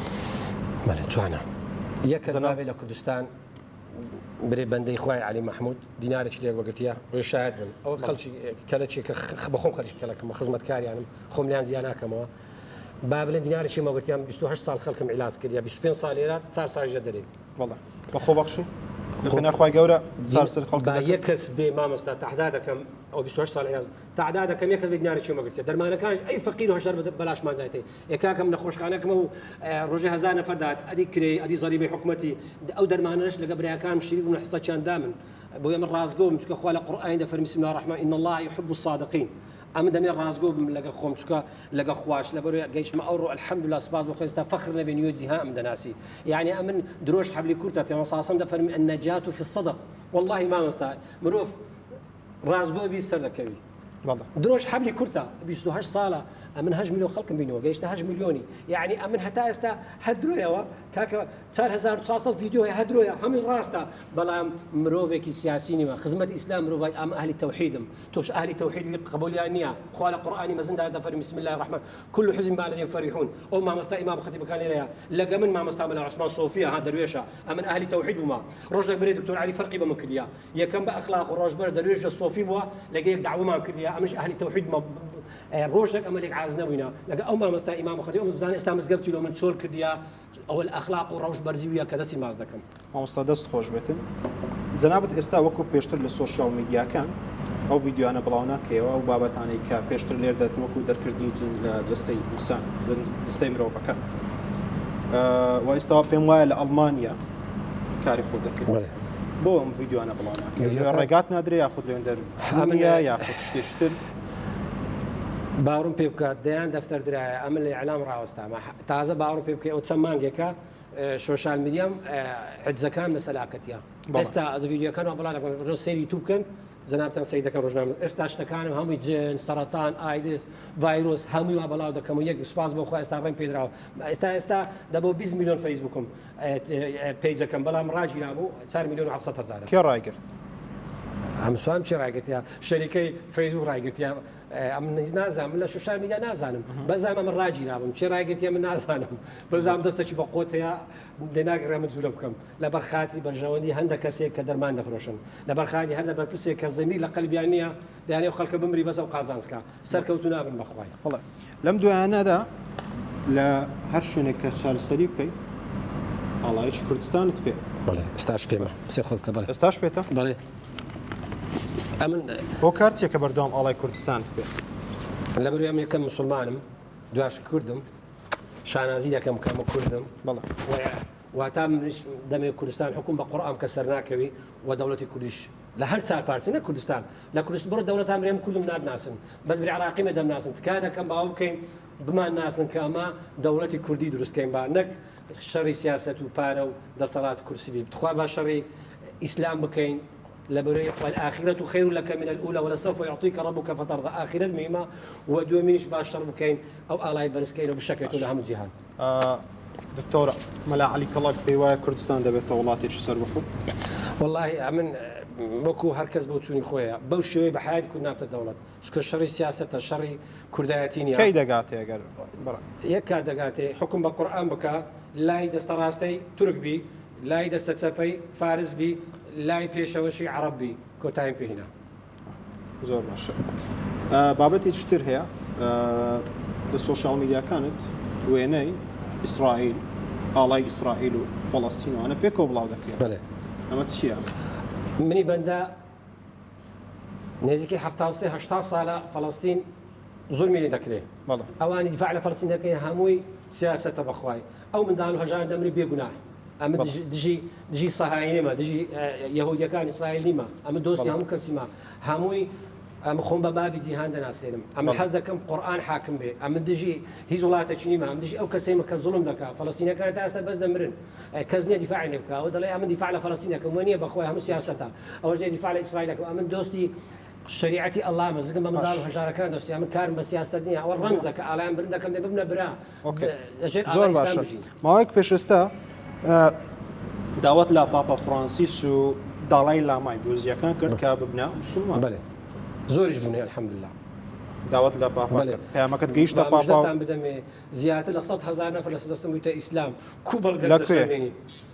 بەلێ جوانە یەک کەس مابێ لە کوردستان برێ بەندەی خوای عەلی مەحمود دینارێکی لێک وەگرتیە بۆیە شاهد بن ئەوە خەڵکی کەلەچێکە بەخۆم خەڵکی کەلەکەمە خزمەتکاریانم خۆم لیان زیا ناکەمەوە با بڵێن دینارێکی مەگرتیان 28 ساڵ خەڵکم عیلاج کردیا 25 ساڵ لێرە 4 ساڵیش لە دەرێ. بەڵێ بە خۆبەخشی لە پێناو خوای گەورە چارەسەری خەڵک با یەک کەس بێ مامۆستا تەحدا دەکەم ئەو 28 ساڵ عیلاج تەحدا دەکەم یەک کەس بێ دینارێکی مەگرتیە دەرمانەکانش ئەی فەقیر و هەژار بەلاشمان دایتێ ئێ کاکەم نەخۆشخانەکەمە و ڕۆژێ هەزار نەفەر دات ئەدی کرێ ئەدی زەریبەی حکومەتی ئەو دەرمانەش لەگە براکانم شریک بوون حسەکیان دامن بۆیە من ڕاستگۆم چونکە خوا لە قورئانی دەفەرمی بسم الله الرحمن ان الله يحب الصادقین ئەمن دەمێ ڕاستگۆ بم لەگە خۆم چونکە لەگە خواش لەبەر گەیشتمە ئەوڕۆ الحمدلله سپاس بۆ خوا ئێستا فەخر نەبێ نیۆ جیهان ئەمن دەناسی یعنی ئەمن درۆش حەبلی کورتە پێغەمبەر صلی الله علیه و سلم دەفەرمی النجاة في الصدق والله مامۆستا مرۆڤ ڕاستگۆ بی سەردەکەوی درۆش حەبلی کورتە 28 ساڵە ئەمن 8 میلیۆن خەڵکم بینەوە گەیشتە 8 میلیۆنی یعنی ئەمن هەتا ئێستا هەر درۆیەوە کاکە 4400 ڤیدیۆ هەیە هەر درۆیە هەمووی ڕاستە بەڵام مرۆڤێکی سیاسی نیمە خزمەت ئیسلام مرۆڤای ئەم ئەهلی تەوحیدم تۆش ئەهلی تەوحید بی قبولیان نییە خوا لە قورئانی مەزندا دەفەرمی بسم الله الرحمن كل حزب بما لديهم فرحون ئەو مامۆستا ئیمام خەتیبەکان لێرەیە لەگە من مامۆستا مەلا عوسمان سۆفیە ها دەروێشە ئەمن ئەهلی تەوحید بوومە ڕۆژێک برێ دکتۆر عەلی فەرقی بە من کردیە یەکەم بە ئەخلاق و ڕۆژبەر دەروێش لە سۆفی بووە لەگە یەک دەعوەمان کردیە ئەمنش ئەهلی تەوحید بوومە ڕۆژێک ئەمە لێک عاز نەبووینە لەگە ئەو مامۆستا ئیمام خەتیب ئەم بزانە ئێستا مزگەفتی لۆ من چۆل کردیە ئەوە ئەخلاق و ڕەوش بەرزی ویە کە دەستی ماچ دەکەم. مامۆستا دەست خۆش بێتن جەنابت ئێستا وەکو پێشتر لە سۆشیال میدیاکان ئەو ڤیدیۆیانە بڵاو ناکەیەوە ئەو بابەتانەی کە پێشتر لێر دەت وەکو دەرکردنی جن لە جەستەی ئینسان جەستەی مرۆڤەکان و ئێستا پێم وایە لە ئەڵمانیا کاری خۆ دەکرد بۆ ئەم ڤیدیۆانە بڵاو ناکەیەوە ڕێگات نادرێ یاخود لێن دەر یاخود شتێکتر باوەڕم پێ بکە دەیان دەفتەر درایە ئەمن لە ئیعلام ڕاوەستامە تازە باوەڕم پێ بکەی ئەو چەند مانگێکە شۆشال میدیام حجزەکان لە سەلاکەتە ئێستا ئەز ڤیدیۆکان بەڵا دەکەم ڕۆژ سەیری تو بکەن جەنابتان سەیر دەکەن ڕۆژنامە ئێستا شتەکانم هەمووی جن سەرەتان ئایدس ڤایرۆس هەمووی وا بەڵاو دەکەم و یەک سوپاس بۆ خوا ئێستا ڕێم پێدراوە ئێستا ئێستا دەبۆ 20 میلیۆن فەیسبوکم پیجەکەم بەڵام ڕاگیرابوو 4 میلیۆن و 700 هەزارە کێ ڕایگرت ئەم سوام چی ڕاگرتیا شەریکەی فەیسبوک ڕایگرتیا ئەمن هیچ نازانم من لە شوشان میدیا نازانم بەزام ئەمە ڕاگیرابم چێ ڕاگرتیە من نازانم بەزام دەستەکی بە قۆت هەیە دێناگەڕێ من جوولە بکەم لەبەر خاتری بەرژەوەندی هەندە کەسێک کە دەرمان دەفرۆشن لەبەر خاتی هەندە بەرپرسێک کە زەمیر لە قەلبیان نییە دەیانێ خەڵکە بمری بەس ئەو قازانجکە سەرکەوتو نابن بەخوای. بەڵێ لەم دوایانەدا لە هەر شوێنێک کە چارەسەری بکەیت ئاڵایەکی کوردستانت پێ. بەڵێ ئێستاش پێمە قسەی خۆت بکە بەڵێ. ئێستاش پێتە؟ بەڵێ ئەمن. هۆکار چیە کە بەردەوام ئاڵای کوردستانت پێ؟ لەبەرئەوەی ئەمن یەکەم موسڵمانم دواش کوردم شانازی دەکەم کە ئەمە کوردم. بەڵێ. واتا منیش دەمەوێت کوردستان حوکم بە قورئان بکە سەرناکەوی و دەوڵەتی کوردیش لە هەر چار پارچە نەک کوردستان لە کوردستان بڕۆ دەوڵەتان برێم کوردم ناتناسن بەس بری عراقیمە دەمناسن تکا دەکەم باوە بکەین بمان ناسن کە ئەمە دەوڵەتی کوردی دروستکەین با نەک شەڕی سیاست و پارە و دەسەڵات کورسی بی تخوا با شەڕی ئیسلام بکەین لەبەرەی والآخرة خير لك من الأولى ولسوف يعطيك ربك فترضى ئاخرەت مهمە و دووەمینیش با شەڕ بکەین ئەو ئاڵای بەرزکەین و بشەکێتەوە لە هەموو جیهان. دکتۆر مەلا عەلی کەڵک پێی وایە کوردستان دەبێتە وڵاتێکی سەربەخۆ؟ وەڵاهی ئەمن وەکو هەر کەس بۆچوونی خۆیە بەو شێوەی بە حەیاتی کورد نابتە دەوڵەت چونکە شەڕی سیاسەتە شەڕی کوردایەتی نییە. کەی دەگاتێ گەر بڕ. یەک کات دەگاتێ حوکم بە قورئان بکا لای دەستە ڕاستەی تورک بی لای دەستە چەپەی فارس بی لای پێشەوەشی عەڕەب بی کۆتایم پێ هینا. زۆر باشە بابەتێکی تر هەیە لە سۆشیال میدیاکانت وێنەی ئیسرائیل ئاڵای ئیسرائیل و فەڵەستینوانە پێکەوە بڵاو دەکرێت بەڵێ ئەمە چییە؟ منی بەندە نزیکەی 73 هەشتا ساڵە فەڵەستین زوڵمی لێ دەکرێ ئەوانی دیفاع لە فەڵەستین دەکەن هەمووی سیاسەتە بەخوای ئەو منداڵ و هەژارە دەمری بێ گوناه ئەمە دژی دژی سەهاینەمە دژی یەهودیەکان ئیسرائیل نیمە ئەمە دۆستی هەموو کەسیمە هەمووی ئەمن خۆم بە بابی جیهان دەناسێنم. ئەمن حەز دەکەم قورئان حاکم بێ. ئەمن دژی هیچ وڵاتێکی نیمە. ئەمن دژی ئەو کەسەیمە کە زوڵم دەکا. فەلەستینەکان تا ئێستا بەس دەمرن. کەس نییە دیفاعیان لێ بکا. ئەوە دەڵێ ئەمن دیفاع لە فەلەستین دەکەم. وە نییە بەخوای هەموو سیاسەتە. ئەوەش دەڵێ دیفاع لە ئیسرائیل دەکەم. ئەمن دۆستی شەریعەتی ئەڵڵامە. زگم بە منداڵ و هەژارەکان دۆستی. ئەمن کارم بە سیاسەت نییە. ئەوە ڕەمزە کە ئاڵایان برن دەکەم دەبێ ببنە برا. لە ژێر زۆر ئاڵای ئیسلام باشە بژین. ماوەیەک پێش ئێستا داوات لە پاپا فرانسیس و داڵای لامای بوزیەکان کرد کە ببنە مسلمان. بەلێ زۆریش بوون الحمدلله. داوات لە پاپا بەلێ کرد پەیامەکەت گەیشتە با پاپا و مژدەتان بدەمێ زیاتر لە 100,000 نەفەر لەسەر دەستم بوویتە ئیسلام کو بەڵگەت لە کوێ؟ دەسەلمێنی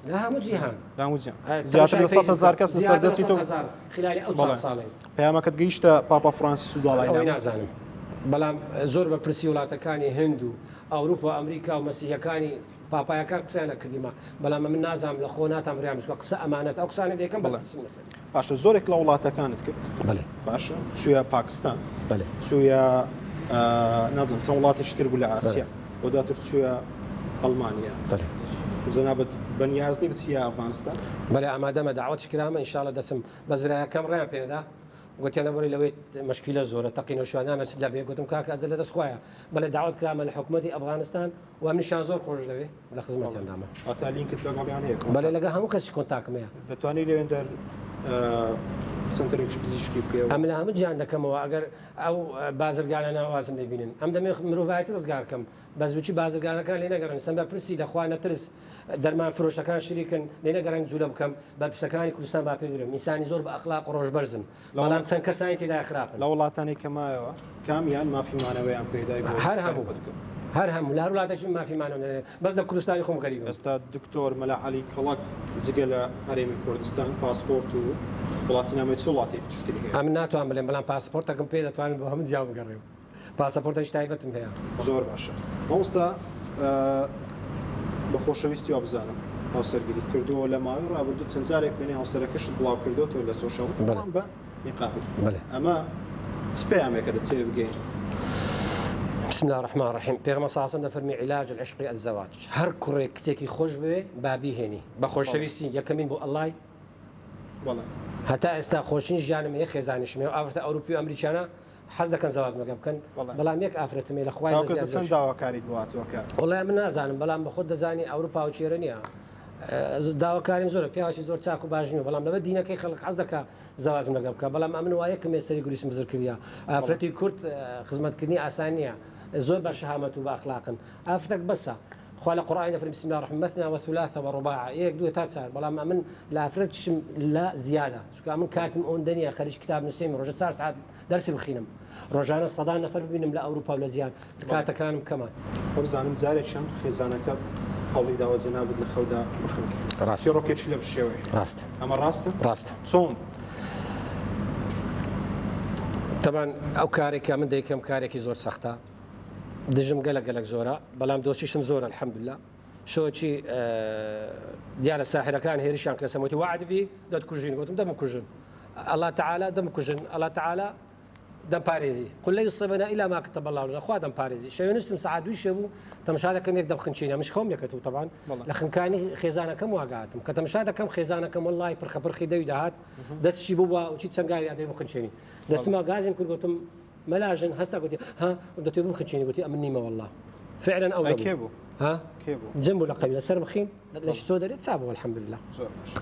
لە هەموو جیهان لە هەموو جیهان ئەی زیاتر تەماشای لە 100 پەیجم هەزار بکە کەس لەسەر زیاتر لە دەستی تۆ 100,000 خلالی ئەو چوار بەڵێ ساڵەی پەیامەکەت گەیشتە پاپا فرانسیس و داڵای ئەوەی لاما؟ نازانم بەڵام زۆر بە پرسی وڵاتەکانی هند و ئەوروپا و ئەمریکا و مەسیحیەکانی پاپایەکان قسەیان نەکردیمە بەڵام ئەمن نازانم لە خۆ ناتان بڕیار بچکە قسە ئەمانەت ئەو قسانە دەیکەم بەڵێ بەرپرسم لەسەری. باشە زۆرێک لە وڵاتەکانت کرد بەلێ. باشە چوویە پاکستان بەلێ. چوویە نازم چەند وڵاتێکی تر بوو لە ئاسیا بەلێ. و دواتر چوویە ئەڵمانیا بەلێ. جەنابت بەنیاز نی بچیە ئەفغانستان؟ بەلێ ئامادەمە دەعوەتیش کرامە ان شاء اللە دەچم بەس برایەکەم ڕێیان پێنەدا گوتیان لەبەرەی لەوەی مەشکیلە زۆرە تەقینەوە شوان نامێ چ دەبێ گوتم کاکە ئەجە لە دەست خوایە بەلێ دەعوەت کرامە لە حکومەتی ئەفغانستان و ئەمنیشیان زۆر خۆش دەوێ لە خزمەتیان دامە. واتا لینکت لەگەڵیان هەیە کۆنتاکت؟ بەلێ لەگەڵ هەموو کەسی کۆنتاکم هەیە. دەتوانی لەوێندەر سەنتەرێکی پزیشکی بکەیەوە؟ ئەمن لە هەموو جیهان دەکەمەوە ئەگەر ئەو بازرگانانە وازم لێ بینن ئەم دەمێ مرۆڤایەتی ڕزگار کەم بەس وچی بازرگانەکان لێ نەگەڕێن سەم بەرپرسی لە خوا نەترس دەرمان فرۆشەکان شریکن لێ نەگەڕێن جولە بکەم بەرپرسەکانی کوردستان با پێ برم ئینسانی زۆر بە ئەخلاق و ڕۆژ بەرزن بەڵام چەند کەسانی تێدا خراپن. لە وڵاتانەی کە مایەوە کامیان مافی مانەوەیان پێدای بۆ هەر هەموو هەر هەموو لە هەر وڵاتێکی مافی مانەوە نەدەن بەس لە کوردستانی خۆم غەریبم. ئێستا دکتۆر مەلا عەلی کەڵەک جگە لە هەرێمی کوردستان پاسپۆرت و وڵاتینامەی چ وڵاتێکی تری هەیە؟ ئەمن ناتوانم بلێم بەڵام پاسپۆرتەکم پێ دەتوانم بۆ هەموو جیا بگەڕێم. پاسەپۆرتێکی تایبەتم هەیە. زۆر باشە مامۆستا بە خۆشەویستی وابزانم هاوسەرگیریت کردووە لە ماوەی ڕابردوو چەند جارێک وێنەی هاوسەرەکەشت بڵاو کردۆتەوە لە social بەڵام بە نیقابت ئەمە چ پەیامێکە دەتەوێت بگەیەنی؟ بسم الله الرحمن الرحیم پێغەمبەر صلی الله علیه و سلم دەفەرمی علاج العشق الزواج هەر کوڕێک کچێکی خۆش بوێ با بیهێنی بە خۆشەویستی یەکەمین بۆ ئەڵای هەتا ئێستا خۆشترین ژیانم هەیە خێزانیشم هەیە و ئافرەتە ئەوروپی و ئەمریکیانە حەز دەکەن زەواج مەگە بکەن بەڵام یەک ئافرەتم هەیە لە خوای تاوکەس بەزیاد چەند زۆر داواکاریت بۆ هاتووە کە وەڵای من نازانم بەڵام بە خۆت دەزانی ئەوروپا و چێرە نییە داواکاریم زۆرە پیاوەکی زۆر چاک و باش نییە بەڵام لەبەر دینەکەی خەڵک حەز دەکا زەواجم لەگەڵ بکا بەڵام ئەمن وا یەکم هەیە سەری گوریسم بزر کردیە ئافرەتی کورد خزمەتکردنی ئاسان نییە زۆر بە شەهامەت و بە ئەخلاقن ئافرەتەک بەسە خوا لە قورئانی دەفەرمی بسم الله الرحمن مثنى وثلاث ورباع یەک دوو تا چار بەڵام ئەمن لە ئافرەتیشم لە زیادە چونکە ئەمن کاتم ئەوەندە نییە خەریکی کتاب نووسیم ڕۆژە چار سەعات دەرسی بخینم ڕۆژانە سەدان نەفەر ببینم لە ئەوروپا و لە جیهان کاتەکانم کەمە. وابزانم جارێکیان خێزانەکەت هەوڵی داوە جەنابت لە خەودا بخنکێ. ڕاستە. چیڕۆکێکی لەم شێوەیە. ڕاستە. ئەمە ڕاستە؟ ڕاستە. چۆن بوو؟ تەبان ئەو کارێک کە من دەیکەم کارێکی زۆر سەختە دژم گەلە گەلک زۆرە بەڵام دۆستیشم زۆرە الحمدلله شەوەکی دیارە ساحرەکان هێرشیان کردە سەرم وتی وەعد بی دەتکوژین گوتم دەمکوژن الله تعالی دەمکوژن الله تعالی دەمپارێزی قل لن يصيبنا الا ما كتب الله لنا خوا دەمپارێزی شەوێ نووسم سەعات دووی شەو بوو تەماشا دەکەم یەک دەمخنچینە منش خەوم لێکەتوو طبعا لە خنکانی خێزانەکەم واگاتم کە تەماشا دەکەم خێزانەکەم والله پرخە پرخی دەوی دەهات دەستشی بووە وچی چەنگاری ئەدەی بخنچێنی دەستما گازم کرد گوتم مەلا ژن هەستا گوتی ها دەتوێ بخنچێنی گوتی ئەمن نیمە والله فعلا ئەو ئەی کێ بوو ها کێ بوو جن بوو لە قەبیلە سەر بخین لە شتۆ دەرێت چا بوو الحمدلله زۆر باش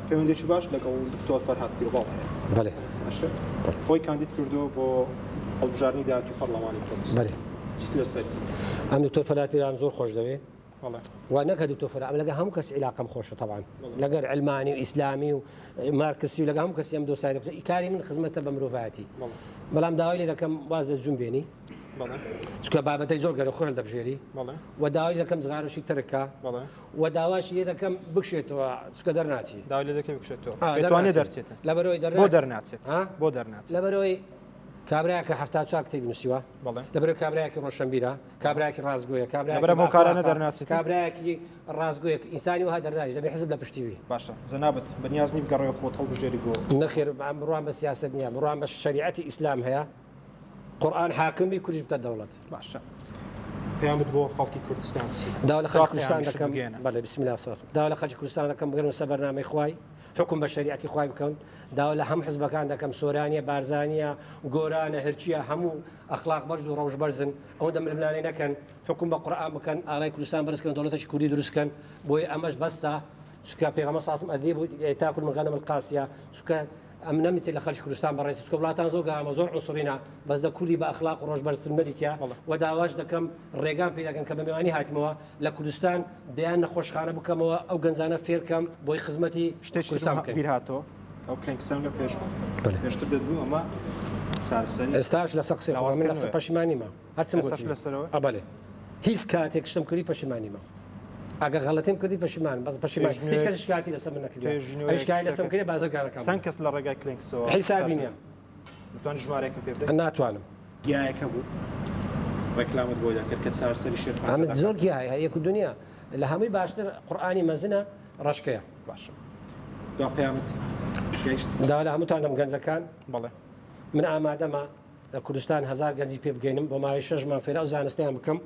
پەیوەندێکی باش لەگەڵ دکتۆر فەرهاد پیرباڵ هەیە بەێ باشە خۆی کاندید کردووە بۆ هەڵبژاردنی داهاتووی پەرلەمانی کوردستان بەێ چیت لەسەر ئەم دکتۆر فەرهاد پیران زۆر خۆش دەوێ و نەک دکتۆر فەرهاد ئەم لەگە هەموو کەس عیلاقەم خۆشە تەبعەن لەگەر علمانی و ئیسلامی و مارکسی و لەگە هەموو کەسی ئەم دۆستای دەکەم کاری من خزمەتە بە مرۆڤایەتی بەڵام داوای لێ دەکەم واز لە جون بێنی چونکە بابەتەی زۆر گەرە خۆیان دەبژێری و داوای دەکەم جغارەشی ترکە و داواشی لێ دەکەم بکشێتەوە چونکە دەرناچی داوای لێ دەکەم بکشێتەوە دەتوانێت دەرچێت لەبەرەوەی بۆ دەرناچێت بۆ دەرناچێت لەبەرەوەی کابراکە 74 کتێبی نووسیوە لەبەرەوەی کابراایکی ڕۆشنبیرە کابرایەکی ڕاستگۆیە، کابرایەکی لەبەر ئەم هۆکارانە بە ئەخلاقە، دەرناچێت؟ کابرایەکی ڕاستگۆیە، ئینسانی وەها دەرناچێت، دەبێ حزب لە پشتی بی. باشە جەنابت بەنیاز نی بگەڕێیەوە خۆت هەڵبژێری بۆ. نەخێر بڕوام بە سیاسەت نییە، بڕوام بە شەریعەتی ئیسلام هەیە، قورئان حاکم بی کوردیش بتە دەوڵەت. باشە پەیامت بۆ خەڵکی کوردستان چییە؟ داوا لە دوا خەڵکی کوردستان پەیامیشت دەکەم بگەیەنە. بەڵێ بسم الله سڵاو داوا لە خەڵکی کوردستان دەکەم بگەڕێنەوە سەر بەرنامەی خوای. حوکم بە شەریعەتی خوای بکەن. داوا لە هەموو حزبەکان دەکەم سۆرانیە، بارزانیە، گۆرانە، هەرچیە هەموو ئەخلاق بەرز و ڕەوش بەرزن ئەوەندە ململانێ نەکەن حوکم بە قورئان بکەن ئاڵای کوردستان بەرز کەن دەوڵەتێکی کوردی دروست کەن بۆیە ئەمەش بەسە چونکە پێغەمبەر صلی الله علیه و سلم الذئب تاکل من غنم القاسیە چونکە ئەم نەمیت لە خەلکی کوردستان بەڕێز چونکە وڵاتان زۆر گەرامە زۆر عنصرینە بەس لە کوردی بە ئەخلاق و ڕۆژ بەرزتر نەدیتە و داواش دەکەم ڕێگام پێ دەکەن کە بە میوانی هاتمەوە لە کوردستان دەیان نەخۆشخانە بکەمەوە ئەو گەنجانە فێرکەم بۆی خزمەتی شتێکی کوردستان بکەین. بیر هاتەوە ئەو کلێنکسەم لە پێش بوو پێشتر دەدوو ئەمە چارەسەری ئێستاش لەسەر قسەی خۆم من لەسەر پەشیمانیمە هەرچم ئێستاش لەسەرەوە ئەبەلێ هیچ کاتێک شتم کردی پەشیمانیمە ئەگەر غەڵەتیم کردی پەشیمان بەس پەشیمان هیچ کەس شکاتی لەسەر من نەکردووە ئەو شکایەتی لەسەر کردی بازرگانەکان چەند کەس لە ڕێگای کلێنکسەوە حیسابی نییە دەتوانی ژمارەیەکم پێ بدەیت؟ ناتوانم. گیایەک هەبوو ڕێکلامت بۆی دەکرد کە چارەسەری شێرپەنجە ئەمە دەکات. زۆر گیا هەیە یەک و دنیا لە هەمووی باشتر قورئانی مەزنە ڕەشکەیە. باشە دوا پەیامت گەیشت؟ داوا لە هەمووتان دەم گەنجەکان بەڵێ. من ئامادەمە لە کوردستان هەزار گەنجی پێ بگەینم بۆ ماوەی شەش مانگ فێرە ئەو زانستەیان بکەم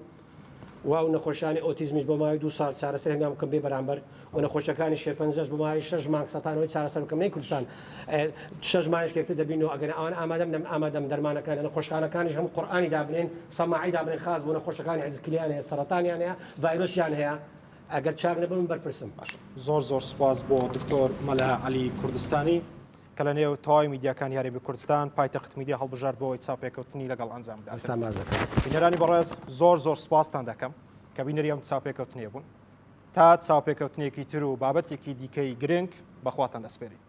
و ئەو نەخۆشانی ئۆتیزمیش بۆ ماوەی دوو ساڵ چارەسەر هێنان بکەم بێ بەرامبەر و نەخۆشەکانی شێرپەنجەش بۆ ماوەی شەش مانگ سەتانەوەی چارەسەر بکەم نەی کوردستان شەش مانگش یەکتر دەبینەوە ئەگەر ئەوان ئامادەم نەم ئامادەم دەرمانەکان لە نەخۆشخانەکانیش هەموو قورئانی دابنێن سەماعی دابنێن خاص بۆ نەخۆشەکانی عزکلیان هەیە سەرەتانیان هەیە ڤایرۆسیان هەیە ئەگەر چاک نەبن من بەرپرسم. باشە زۆر زۆر سوپاس بۆ دکتۆر مەلا عەلی کوردستانی. کە لە نێو تەواوی میدیاکانی هەرێمی کوردستان پایتەخت میدیا هەڵبژارد بۆ ئەوەی چاوپێکەوتنی لەگەڵ ئەنجام بدات. ئێستا ماچ دەکەم. بینەرانی بەڕێز زۆر زۆر سوپاستان دەکەم کە بینەری ئەم چاوپێکەوتنیە بوون. تا چاوپێکەوتنێکی تر و بابەتێکی دیکەی گرنگ بەخواتان دەسپێرین.